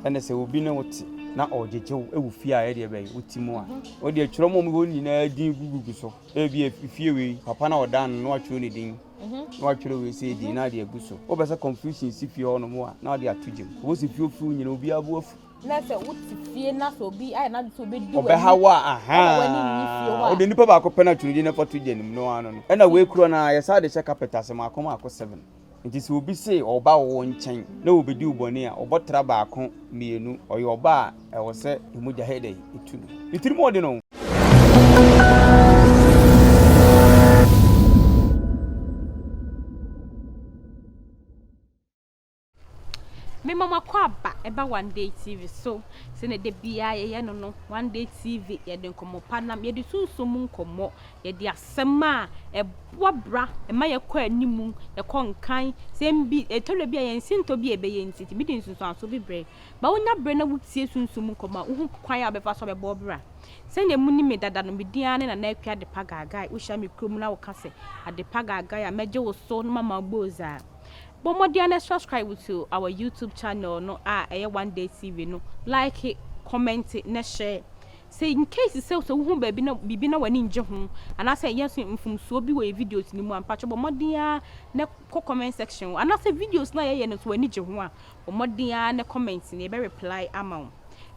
Ɛna sɛ obi ne wo te na ɔregyegye wo wɔ fie a ɛdeɛ bɛyɛ wote mu a, wo deɛ twerɛ mu hɔ nyinaa din gugugu so. Ebi fie wei, papa na ɔda no na watwerɛ ne din, na watwerɛ wei sɛ din na ade agu so. Wopɛ sɛ confusion si fie hɔ nom a, na ade ato gyam. Wobɛhu sɛ fie ofiri nyina obiara bo afu. Na sɛ wote fie na sɛ obi ayɛ n'adwene sɛ obɛdi w'ani, Ɔbɛha wo a, ama w'ani nnye fie hɔ ahaa. a. Wode nipa baako pɛ na twerɛ din na fa to gya no mu no ara no no. Ɛna wei korɔ no ara yɛsan de hyɛ carpet ase maako maako seven. Nti sɛ obi se ɔba wo nkyɛn na obedi wo bɔne a, ɔbɔ tra baako, mmienu, ɔyɛ ɔba a ɛwɔ sɛ mogya yɛ dɛn? Etu no. Ne tirim ɔden o. Mema mo akwaaba ɛba One Day TV so. Sɛnea da biara yɛyɛ no no, One Day TV yɛde nkɔmmɔ pa nam, yɛde sunsum mu nkɔmmɔ, yɛde asɛm a ɛboa bra, ɛma yɛkɔ anim, yɛkɔ nkan. Sɛ bi, ɛtɔ da bi a yɛn sintɔ bi a ɛbɛyɛ nti, ɛtumi de nsunsuanso bi brɛ. Ba wonya bere na wotie sunsum mu nkɔmmɔ a, wohu kwan a wobɛfa so abɛbɔ bra. Sɛnea munim me dada no, me din ara ne Nana Akua Adepa Gaagae. Wohyia me kurom na woka sɛ, Adepa Gaagae a, mɛgye wo so na mama wo boozaa. Bɔ mmɔden ara na subscribe to our YouTube channel no a ɛyɛ One Day TV no, like, comment na share. Sɛ in case sɛ sɛ wohu baabi na biribi na w'ani ngye ho anaasɛ yɛn nso mfomsoɔ bi wɔ yɛ videos no mu a, mpakyɛ bɔ mmɔden ara na kɔ comment section hɔ anaasɛ videos no a yɛyɛ no nso w'ani gye ho a, bɔ mmɔden ara na comment na yɛbɛ reply ama wo.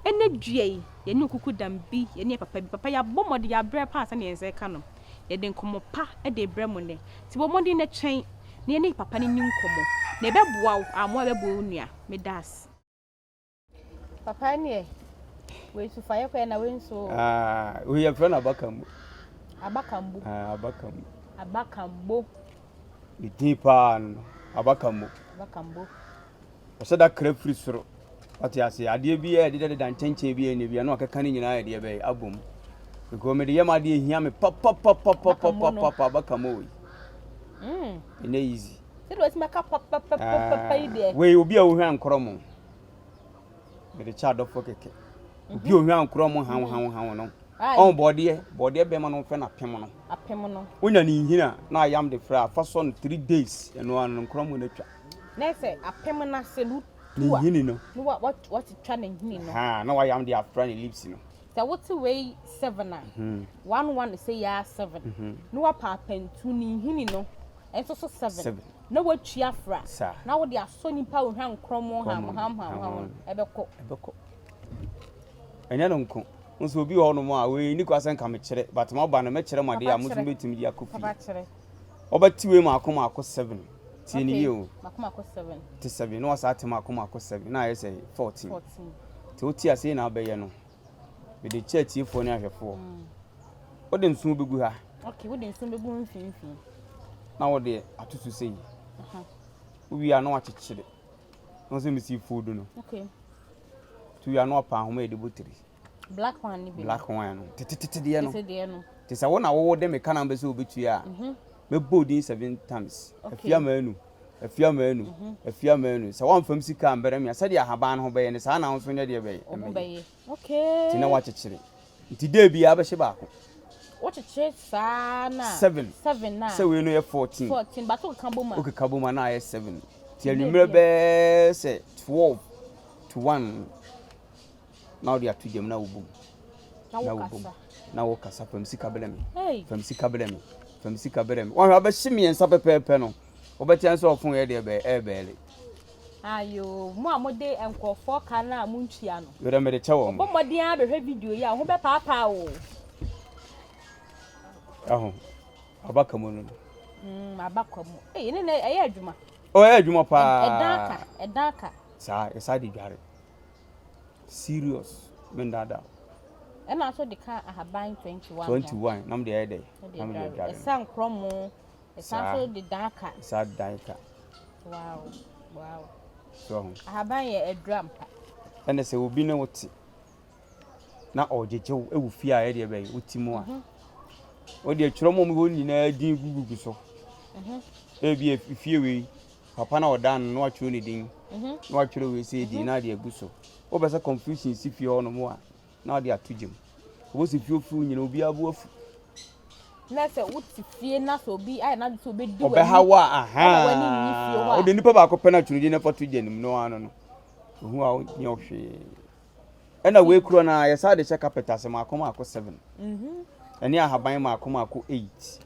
Ɛnɛ dua yi, yɛne okuku dam bi, yɛne yɛ papa bi. Papa yɛabɔ mmɔden, yɛabrɛ paa sɛdeɛ yɛn nsa ɛka no. Yɛde nkɔmmɔ pa de rebrɛ mo nnɛ. Nti bɔ mmɔden na twɛn na yɛne papa no nni nkɔmmɔ. Na ɛbɛboa wo, ammoa ɛbɛboa wo nua. Meda ase. Papa ɛneɛ wei nso fa yɛ kɔ na wei nso. Ah, wei yɛfrɛ no abakambo. Abakambo. Ah, abakambo. Abakambo. Ne din paa no, abakambo. Abakambo. Ɔhyɛ da kra firi soro. Wate ase, adeɛ bi a ɛdedadeda nkyɛnkyɛn bi a ɛnni bi a na wakeka ne nyinaa yɛ deɛ bɛyɛ abom. Because mede yam adeɛ hia me papapapapapapa abakambo wei. Mm. Ɛnyɛ easy. Sɛdeɛ watumi aka papapapapa yi deɛ. Wei obi a ohwɛ ankorɔ mo. Mede kyɛ adɔfoɔ kɛkɛ. Obi a ohwɛ ankorɔ mo haw haw haw no. Ɔn bɔdeɛ, bɔdeɛ bɛma no fɛ no apem no. Apem no. Wonya ne nhini a na ayam de frɛ a fa sɔ no 3 days ɛno ano no nkorɔ mo no atwa. Na sɛ apem no ase no Ne nhini no. Na wa wa watwitwa ne nhini no. Ha na wayam de afra ne lips no. Sɛ wote wei seven a, one one sɛ yɛ seven. Na wapa apantu ne nhini no nso so seven. Na watwi afra. Na wode asɔ nipa ohwa nkrɔmo ham ham ham ham ɛbɛkɔ. Ɛbɛkɔ. Ɛnyɛ no nko. Nso obi wɔ hɔnom a wei ni kwa sɛ nka mekyerɛ but maba no mɛkyerɛ mo adeɛ a mo nso mobɛtumi de akɔ fie. Wɔbɛte wei mako mako seven. Tie ne yie o. Mako mako seven. Te seven na wasan ate mako mako seven na ayɛ sɛ 14. Te wote ase na abɛyɛ no. Mede kyɛ atiefoɔ ne ahwɛfoɔ. Wode nson bɛgu ha. Okay, wode nson bɛgu mfimfini. Na wode ato so sei. Wowie a na wakyekyere. Na sɛ mesi food no. Okay. Tu wie a na wapa ahoma yɛde bɔ tiri. Black one ni bi. Black one no. Tetetete deɛ no. Tete deɛ no. Te sɛ wo na wowo de me ka na mbɛ sɛ wobɛtua a. Mhm. Mɛbɔ odin seven times. Okay. Afia manu. Afia manu. Mhm. Afia manu. Sɛ woamfam sika ambɛrɛ me a sɛdeɛ ahaban no ho bɛyɛ no saa na wo nso nyɛ deɛ bɛyɛ. Wo ho bɛyɛ. Okay. Nti na woakyekyere. Nti day biara bɛhyɛ baako. Wokyekyere saa na. Seven. Seven na. Sɛ wei no yɛ 14. 14 but wokeka bom a. Wokeka bom a na ayɛ seven. Nti anwummerɛ bɛɛ sɛ 12 to 1 na wode ato gyam na wobom. Na wokasa. Na wokasa fam sika brɛ me. Fam sika brɛ me. Fam sika brɛ me. Wɔhwɛ abɛhye mmiɛnsa pɛpɛɛpɛ no. Wobɛte sɛ ɔfon yɛ deɛ bɛyɛ ɛɛbɛɛle. Ayo, mo a mode nkurɔfoɔ ka no a montua no. Werɛ mede kyɛ wɔn. Bɔ mmɔden ara bɛhwɛ video yi a, ho bɛpaapaa o. Ɛho, abaka mu no. Abaka mu. Ee, ne na ɛyɛ adwuma. Oh, ɛyɛ adwuma paa. Ɛdan ka, ɛdan ka. Saa, yɛsa de dware. Serious, mendaadaa. Ɛna nso de ka ahaban 21. 21, na mede ayɛ dɛ. Na mede adware. Ɛsa nkorɔmo. Ɛsan so de dan ka. Ɛsan dan ka. Wow, wow. So ho. Ahaban yɛ aduru ampa. Ɛna sɛ obi ne wo te na ɔgyegye wo wɔ fie a ɛdeɛ bɛyɛ wote mu a mhm. wode atwerɛ mu hɔ nyinaa din gugugu so mhm. ebi fie wei papa na ɔda no na watwerɛ ne din mhm. na watwerɛ wei sɛ din na ade agu so wopɛ sɛ confusion si fie hɔ nom a na ɔde ato gya mu. Wɔbɔ sɛ fie ofuw nyina obiara bo afu. Na sɛ wote fie na sɛ obi ayɛ n'adwene sɛ obedi w'ani Ɔbɛha wo a ama w'ani nnye fie hɔ ahaa. a. Wode nipa baako pɛ na twene din na fa to gya no mu no ano no. Ohu a ɔnyɛ wo hwee. Ɛna wei kuro no a yɛsan de hyɛ carpet ase maako maako seven. Mhm. Ɛne ahaban maako maako eight.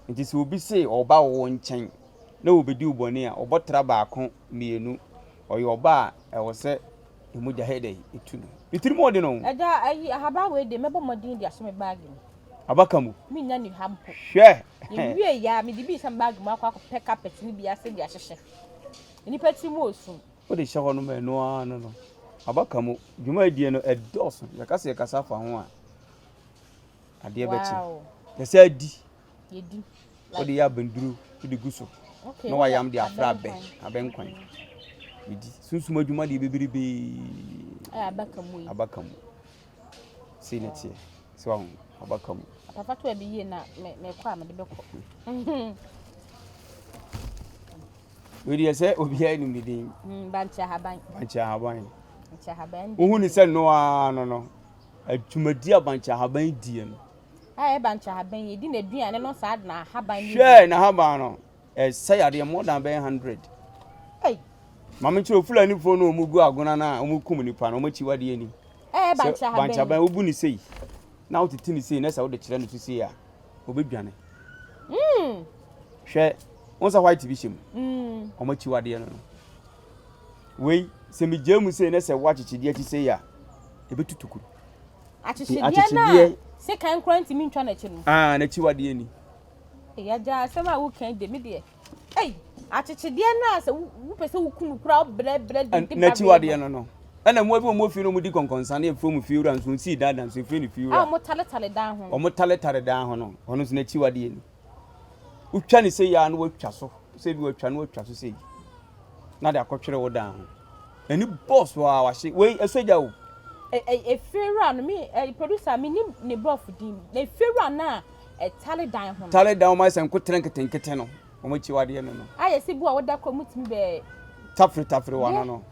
Nti sɛ obi se ɔba wo nkyɛn na ɔbɛdi wo bɔne a, ɔbɔ tra baako, mmienu. Ɔyɛ ɔba a ɛwɔ sɛ mogya yɛ dɛ ɛtu no. Ne tirim ɔden o. Agya, ayi ahaban wei de mɛbɔ mmɔden de ahyɛ me baage mu. Abaka mu. Mennya ni ha mpo. Hwɛ! Yɛwie yɛ a, mede bi rehyɛ me baage mu akɔ akɔpɛ carpet no bi ase de ahyehyɛ. Nnipa tirim wɔ sum. Wode hyɛ hɔ nom a, ɛno ara no no. Abaka mu. Dwumadie no, ɛdɔɔso. Yɛka sɛ yɛkasa fa ho a, adeɛ bɛkye. Wow. Yɛsɛ adi. Yɛdi. Wode yɛ abɛnduro, wode gu so. Okay, Na wayam de afra abɛ, abɛnkwan. Yɛdi. Sunsum adwuma deɛ bebrebe. Ɛyɛ abaka mu yi. Abaka mu. Sei na ɛteɛ. Sɛ wahu, abaka mu. Papa to abi yie na mekɔ a mede bɛkɔ. Wei deɛ sɛ obiara nim ne din. Mm, bankye ahaban. Bankye ahaban. Bankye ahaban. Wohu ne sɛ no ara no no, adwumadi a bankye ahaban die no. A ɛyɛ bankye ahaban yi, di n'aduane no saa de n'ahaban no. Hwɛ n'ahaban no, ɛsɛ yadeɛ more than bɛyɛ hundred. Hey. Maame kyerɛ Fulanifoɔ no wɔn gu agona no a wɔn kum nipa no wɔn akyiwadeɛ ni. Ɛyɛ bankye ahaban. Bankye ahaban wobu ne sei na wotete ne sei na sɛ wode kyerɛ no so sei a obedwane. Mm. Hwɛ, wɔn sɛ white bi hyɛ mu. Mm. Wɔn akyiwadeɛ no no. Wei, sɛ megyaa mu sei na sɛ woakyekyedeɛ akyi sei a, ɛbɛtutu kuro. Akyekyedeɛ no a sekan koraa ntumi ntwa n'akyi no. Ah, n'akyiwadeɛ ni. Yagya asɛm a woka de me deɛ. Ei, akyekyedeɛ no a sɛ wopɛ sɛ woku no koraa wobrɛbrɛ de de N'akyiwadeɛ no no. Ɛna mmoa bi wɔ wɔn fie no wɔdi kɔnkɔnsa ne efiri wɔn fie wura nso nsii dan da nso efiri ne fie wura. A wɔtaretare dan ho. Wɔtaretare dan ho no, ɔno nso n'akyiwadeɛ ni. Wotwa ne sei a na watwa so sɛ bi watwa na watwa so sei na de akɔtwere wo dan ho. N'ani bɔɔ so a wahye wei ɛsɔ gya o. Efie wura no me producer me nim ne brɔfo din na efie wura no a ɛtare dan ho no. Tare dan wɔn ayɛ sɛ nkotere nketenkete no wɔn akyiwadeɛ no no. Ayɛ sɛ bi a woda kɔ mu tumi bɛ. Tafere tafere wɔn ano no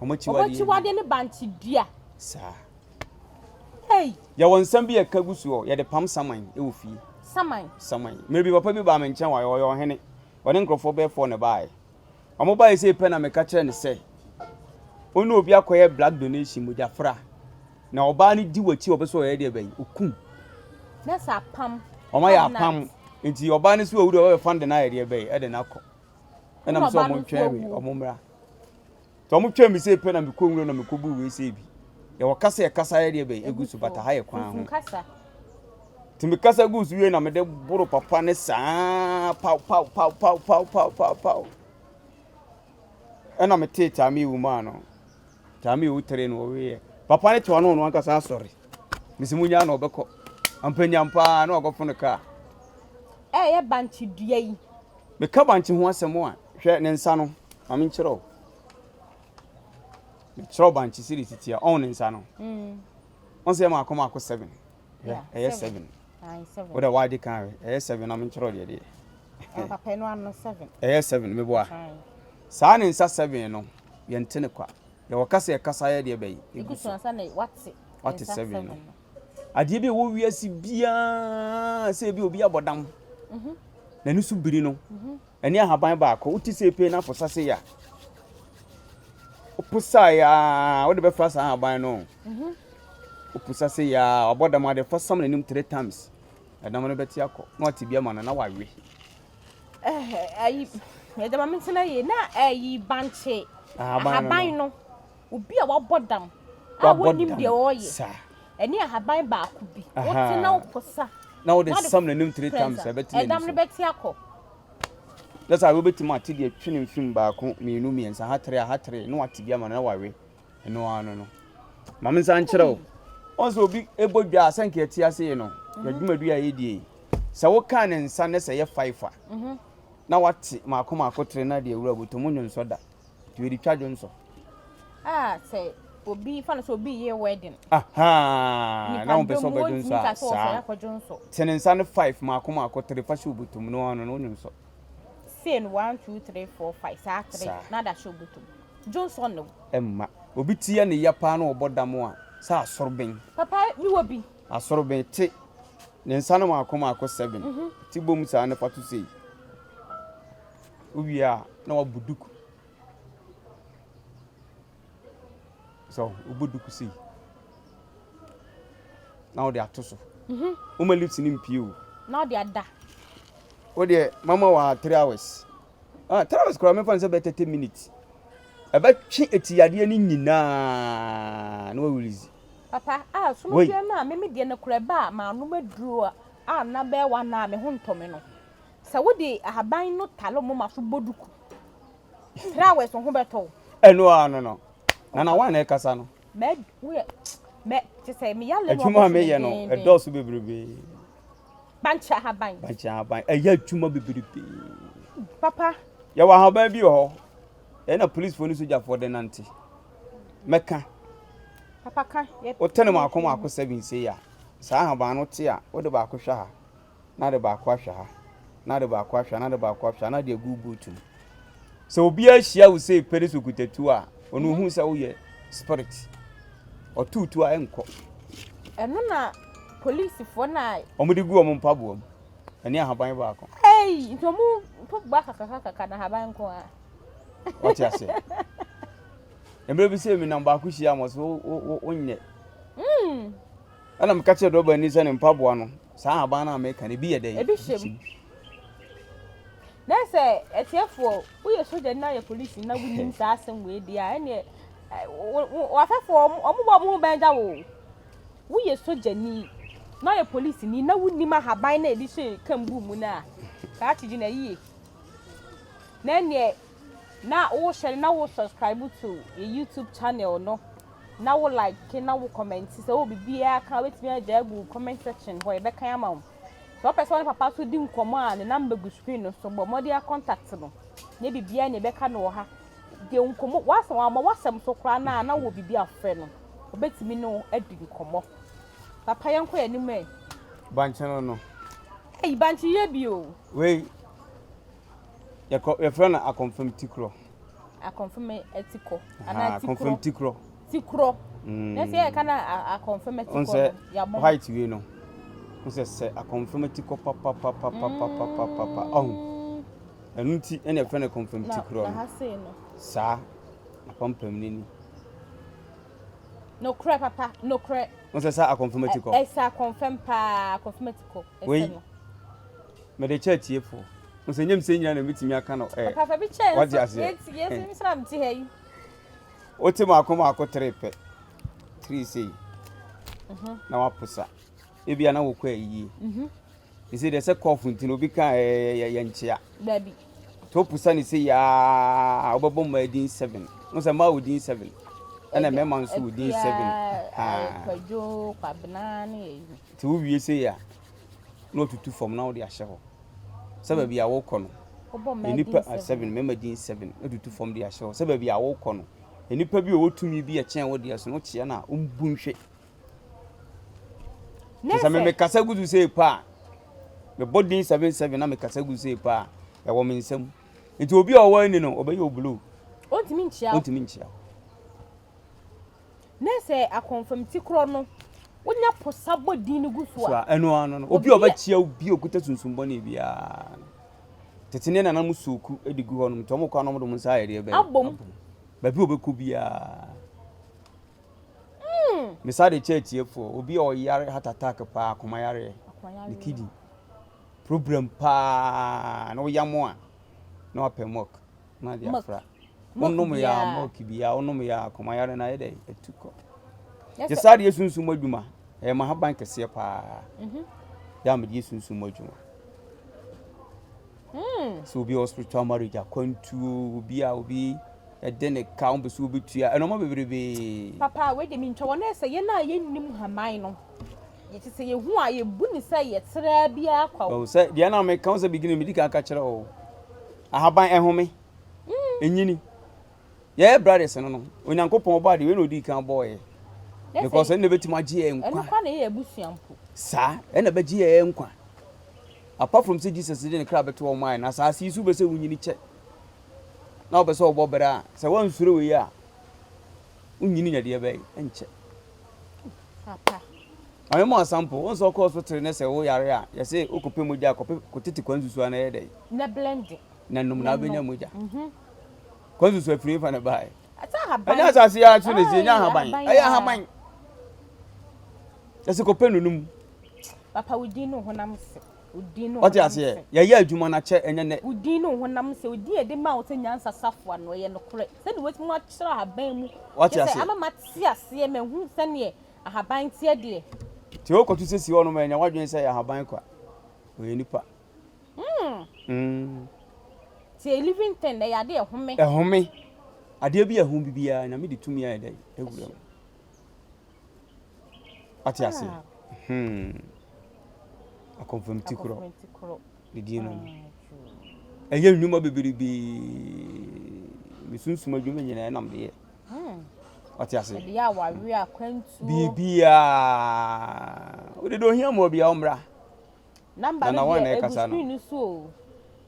wɔn akyiwadeɛ. Wɔn akyiwadeɛ ne bankye dua. Saa. Hey. Yɛwɔ nsɛm bi yɛka gu soɔ yɛde pam saman wɔ fie. Saman. Saman. Mmerɛ bi papa bi baa me nkyɛn wɔ ɔyɛ ɔhene ɔne nkurɔfoɔ bɛyɛ fɔɔ na ɛbaeɛ. Wɔn baeɛ sei pɛ na meka kyerɛ no sɛ ɔne obi akɔyɛ blood donation mogyafra na ɔbaa no di w'akyi ɔbɛ sɛ ɔyɛ deɛ bɛyi okum. Na sɛ apam. Wɔn ayɛ apam nti ɔbaa no sɛ owu deɛ ɔbɛfa no de no ayɛ deɛ bɛyi ɛde no akɔ. Ɛna sɛ wɔn ntwɛn me wɔn mmra. Nti wɔn twɛn me sei pɛ na mekɔ nwura na mekɔ bu wei sei bi. Yɛwɔ kasa yɛ kasa yɛ deɛ bɛyi egu so bata ha yɛ kwan ho. Nti me kasa guu so wie na mede boro papa ne saa paw paw paw paw paw paw paw paw. Ɛna metee taame ewu maa no. Taame ewu tere no ɔweeɛ. Papa ne toa no ɔno ankasa asɔre. Mesi mu nyaa na ɔbɛkɔ. Ampanyam paa na wakɔfo no kaa. Ɛyɛ bankye dua yi. Meka bankye ho asɛm a, hwɛ ne nsa no, ma menkyerɛ wo. Mekyerɛ wo bankye sɛdeɛ ɛsi teɛ, ɔho ne nsa no. Mm. Ɔn sɛ maako maako seven. Hwɛ, ɛyɛ seven. Wo dɛ w'ade kan hwɛ, ɛyɛ seven na menkyerɛ deɛ deɛ. Papa no ano seven. Ɛyɛ seven, meboa. Saa ne nsa seven no, yɛnte ne kwa. Yɛwɔ kasa yɛkasa yɛ deɛ bɛyi. Egu so ansa na wate. Wate seven no. Adeɛ bi a ɛwɔ wiase biara sɛ ebi obi abɔ dam. Mhm. N'ani so biri no. Mhm. Ɛne ahaban baako. Wote sɛ pei na aposa se ya. Woposaeɛ ara wode bɛfra saa ahaban no. Mhm. Woposa se ya wabɔ dam ade fa sam n'anim three times. Ɛdam no bɛte akɔ na wate bi ama no na wawe. Ayi ɛdɛ ma mentena yie na ayi bankye ahaban no obi a wabɔ dam a wonim deɛ ɔreyɛ ɛne ahaban baako bi wote na woposa na wode sam n'anim three times ɛbɛte n'anim ɛdam no bɛte akɔ. Na saa wobɛtumi ate deɛ twe ne mfim baako, mmienu, mmiɛnsa, ha tere, ha tere, na wate bi ama no na wawe. Ɛno ara no no. Ma me nsa nkyerɛ wo. Wɔn sɛ obi bɔ dwa a sɛ nka ɛte ase yi no, mhm. yɛdwumadi a yɛdie yi. Sɛ wokaa ne nsa ne sɛ yɛ five a, mhm. na wate maako maako tere na deɛ awura bɔtɔ mu nwonsɔ da. Nti wɔde twa dwonsɔ. Ah, sɛ obi fa no sɛ obi yɛ wedding. Ahaa, na wɔn pɛ sɛ ɔbɛdwonsɔ a saa. Te ne nsa no five maako maako tere fa hyɛ obotom no ano no wonyonsɔ. Sei no one two three four five saa tere na da hyɛ obotom. Dwonsɔ ne wo. Ɛmma. Obi ti yɛ ne ya paa na ɔbɔ dam a sɛ asoroben. Papa mi wɔ bi. Asoroben te ne nsa no maako maako seven. Ti bom saa no fa to sei. Wowie a na wabɔ duku. So wobɔ duku sei na wode ato so. Mhm. Woma lips no mpie o. Na wode ada. Wodeɛ mama wɔ 3 hours. Ah, 3 hours koraa mefa no sɛ bɛyɛ 30 minutes. Ɛbɛtwe etiyadeɛ no nyinaa na wawilizi. Papa, ah, som deɛ no a meme deɛ no koraa ɛba a manom aduro a na bɛyɛ one hour me ho ntɔ me no. Sɛ wode ahaban no tale wo moma so bɔ duku 3 hours wo ho bɛtɔ wo. Ɛno ara no no. Nana wan na ɛkasa no? Mɛ woyɛ mɛ kyɛ sɛ me yale no Adwuma a meyɛ no ɛdɔɔso bebrebe. Bankye ahaban. Bankye ahaban ɛyɛ adwuma bebrebe. Papa. Yɛwɔ ahaban bi wɔ hɔ. Ɛna polisifoɔ ne sogyafoɔ de nante. Mɛka. Papa ka. Wote no maako maako sɛbi sei a, saa ahaban no te a, wode baako hwɛ ha. na de baako ahwɛ ha, na de baako ahwɛ ha, na de baako ahwɛ ha, na de agu wo boot mu. Sɛ obiara hyia wo sei pɛ ne sɛ okuta tuo a, ɔno ohu sɛ woyɛ spirit. Ɔtow tuo a ɛnkɔ. Ɛno na polisifoɔ na. Wɔde gu wɔn mpaboa mu. Ɛne ahaban baako. Ei, nti wɔn mpaboa kakakakaka na ahaban nko ara. Wate aseɛ? Mmerɛ bi sɛ menam baako hyia mo so wonyɛ. Mm. Ɛna meka kyerɛɛ dɔbani sɛ ne mpaboa no, saa ahaban no a meka no, ebi yɛ dɛn? Ebi hyɛ mu. Na sɛ atiefoɔ, woyɛ sogyani na woyɛ polisi na wonim saa asɛm wei deɛ a, ɛneɛ w'afɛfoɔ wɔn bɔ wɔn ho bɛn gya wo. Woyɛ sogyani na woyɛ polisini na wonim ahaban na yɛde hyɛ kambu mu no a, saa gyina yie. Na ɛneɛ na wohyɛ no na wo subscribe to yɛ YouTube channel no. na wo like na wo comment sɛ wowɔ biribiara ka a wobɛtumi agya agu comment section hɔ yɛbɛkan ama wo. Sɛ wopɛ sɛ wo ne papa so di nkɔmmɔ a ne number gu screen no so bɔ mmɔden a contact no nyɛ biribiara na yɛbɛka no wɔ ha. Deɛ nkɔmmɔ w'asɛm wama w'asɛm so koraa no a na wɔ biribi afrɛ no obɛtumi ne wo adi nkɔmmɔ. Papa yɛnkɔ yɛn anim ɛ. Bankye no no. Ei bankye yɛ bi o. Wei yɛkɔ yɛfrɛ no akɔmfam tikorɔ. Akɔmfam atikɔ anaa tikorɔ. Akɔmfam tikorɔ. Tikorɔ. Mm. Na sɛ yɛka na akɔmfam atikɔ no yɛabɔ. White wei no. N sɛ sɛ akɔmfam atikɔ papapapapapapa ɔho. Ɛno nti ɛna yɛfrɛ no akɔmfam tikorɔ no. Na ha sei no. Saa apampam no ni. Nokorɛ papa nokorɛ. N sɛ sɛ akɔmfam atikɔ. Ɛsɛ akɔmfam paa akɔmfam atikɔ. Wei. Mede kyɛ atiefoɔ. Wo sɛ nyɛ sɛ nyina na mɛtumi aka no ɛ. Papa bi kyɛ nso yɛti yɛsi mi sra mte ha yi. Wote maako maako tere pɛ. Tiri sei. Mhm. Na waposa. Ebia na wokɔ ayie. Mhm. Ɛsɛ deɛ sɛ kɔɔfo nti na obi ka ɛyɛ yɛ nkyea. Dabi. To posa ne sei aa wobɛbɔ mmaa din seven. Wo sɛ mmaa wɔ din seven. Ɛna mmarima nso wɔ din seven. Kwadwo, Kwabena ne yɛ yi. Nti wowie sei a na watutu fam na wode ahyɛ hɔ sɛ baabi a wokɔ no nnipa ah, seven mmarima din seven na tutu fam de ahyɛ hɔ sɛ baabi a wokɔ no nnipa bi a ɔwɔ tumi bi a ɛkyɛn wo deɛ so no wokyea no a ɔmbu nhwɛ sɛ me mekasa gu so sei pa a mebɔ din seven seven na mekasa gu sei pa a ɛwɔ me nsam nti obi a ɔwɔ ani no ɔbɛyɛ oblo ɔntumi nkyia ɔntumi nkyia Na sɛ akɔmfamti korɔ no, wonya po sa bɔ din no gu so a. Ɛno ano no, obi a ɔbɛkyia wo bi a okuta sunsum bɔne biara no, tete ne nananom sooku de gu hɔnom, nti wɔn kɔ a na wɔde wɔn nsa ayɛ deɛ bɛyɛ. Abom. Baabi a ɔbɛkɔ biara. Mm. Mesa de kyɛ atiefoɔ, obi a ɔyare heart attack paa, akoma yareɛ, ne kidney problem paa, na woyam a, na wapɛ milk. na ade afra. Wonom yɛ a milk biara wonom yɛ a akoma yare no ayɛ dɛ atu kɔ. Te saa deɛ sunsum adwuma ɛyɛ m'ahaban kɛseɛ paa. Mhm. Yɛ a mede yɛ sunsum adwuma. Hmm. Sɛ obi wɔ spiritual marriage akwantuo obi a obi ɛde ne ka wɔn pɛ sɛ obetua ɛnɔɔma bebrebe. Papa wei de mi ntwa wɔn sɛ yɛn a yɛnnim haman no yɛte sɛ yɛhu a yɛbu ne sɛ yɛtraa biara kwa. Sɛ deɛ na meka wo sɛ beginning medi kan ka kyerɛ wo. Ahaban ɛhome, ɛnyini. Yɛyɛ brothers no no, Onyankopɔn ɔbɔ adeɛ wei na ɔdii kan bɔɔyɛ. Because ɛno na ɛbɛtumi agye yɛn nkwa. Ɛno kwa na ɛyɛ abusua mpo. Saa, ɛna ɛbɛgye yɛn nkwa. Apart from sɛ Jesus de ne kra bɛto wɔn ayɛ no, asaase yi so wobɛ sɛ wonyini kyɛ. Na wopɛ sɛ wɔbɔ bra a, sɛ woansuro wei a, wonyini nya deɛ bɛyɛ, ɛnkyɛ. Papa. Maame mu asampo, wo nso ɔkɔɔ so tere ne sɛ wo yare a, yɛse wokɔpɛ mogya a, kɔpɛ kɔtete kwansusu a na ɛyɛ dɛn? Na blende. Na nom na wobɛnya mogya. Kwansusu afiri hefa na ɛbaeɛ? Ɛnyɛ asase yi ara so na ɛsi, ɛnyɛ ahaban. Ɛyɛ ahaban. Yɛsɛ kɔpɛ nunum. Papa wo din no honam se. Wo din no Ɔte aseɛ. Yɛyɛ adwuma no akyɛ ɛnyɛ nɛ. Wo din no honam se. Wo din yɛde ma wo sɛ nyansa safoa no ɛyɛ nokorɛ. Sɛdeɛ woatumi akyerɛ ahaban mu. Wate aseɛ. Ama mate aseɛ mahu sɛdeɛ ahaban teɛ deɛ. Nti wokɔto sɛ si hɔ nom ɛnyɛ w'adwene sɛ ɛyɛ ahaban kwa. Ɔyɛ nipa. Mm. Ti a living thing ɛyɛ adeɛ ɛhome. Ɛhome. Adeɛ bi a ɛho bi biara Nyame de tumi ayɛ dɛ awura mu. Ate ase. Ah. Hmm. Akɔnfamti korɔ. Ne din no. Ah, ɛyɛ nnwuma bebrebe. Me sunsum adwuma nyinaa ɛnam deɛ. Hmm. Ate ase. Ɛde yɛ awareɛ akwantuo. Biribiara. Wode de ohia mu obiara ɔmmra. Number no deɛ egu screen no so o.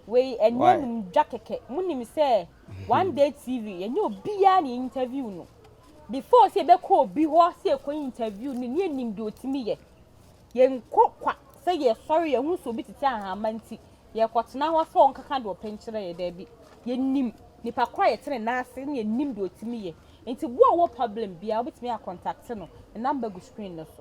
Wei ɛnyɛ numdwa kɛkɛ. Mo nim sɛ One Day TV yɛnyɛ obiara na yɛ interview no. Before sɛ yɛbɛkɔ obi hɔ sɛ yɛkɔ interview no ne yɛnim deɛ ɔtumi yɛ. Yɛnkɔ kwa sɛ yɛsɔre yɛhu sɛ obi tete ahama nti yɛkɔtena hɔ sɛ ɔnkaka deɛ ɔpɛ nkyerɛ yɛ daabi. Yɛnim nipa korɔ a yɛte ne nan ase ne yɛnim deɛ ɔtumi yɛ. Nti wo a wowɔ problem biara wobɛtumi akɔntakte no. Ne number gu screen no so.